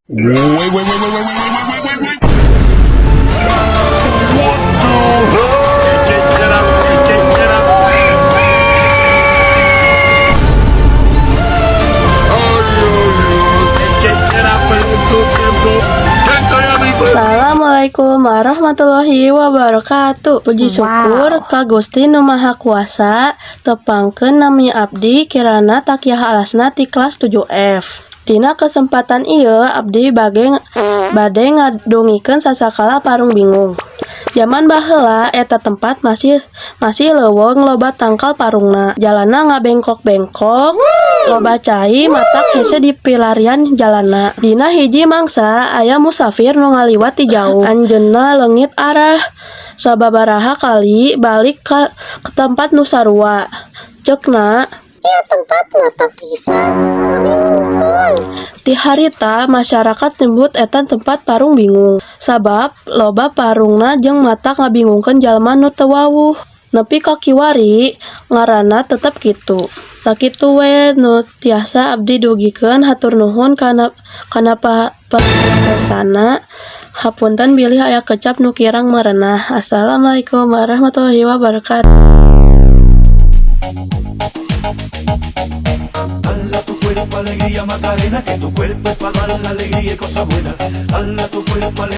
Wait, wait, wait, wait, wait, wait, wait, wait, wait, wait. What the hell? Get up, get up. Get up, Assalamualaikum warahmatullahi wabarakatuh. Puji syukur ka Gusti Nu Maha Kuasa, tepangkeun nami abdi Kirana Takyah Alasna ti kelas 7F. Dina kesempatan ieu abdi bade ngadongikeun sasakala parung bingung. Jaman baheula eta tempat masih masih leuweung loba tangkal parungna. Jalanna ngabengkok-bengkok, loba cai matak hese dipilarian jalanna. Dina hiji mangsa aya musafir nu ngaliwat ti jauh. Anjeunna leungit arah sababaraha kali balik ka tempat nu sarua. Ceukna, "Ieu tempat matak pisan ngabingungkeun." Ti harita masyarakat nyebut eta tempat parung bingung, sabab loba parungna jeung matak ngabingungkeun jalma nu teu wawuh. Nepi ka kiwari ngaranna tetep kitu. Sakitu we nu tiasa abdi dugikeun, hatur nuhun kana perhatosna. Hapunten bilih aya kecap nu kirang merenah. Assalamualaikum warahmatullahi wabarakatuh. Dala tu cuerpo alegría, Macarena, que tu cuerpo es para dar la alegría y cosas buenas. Dala tu cuerpo alegría.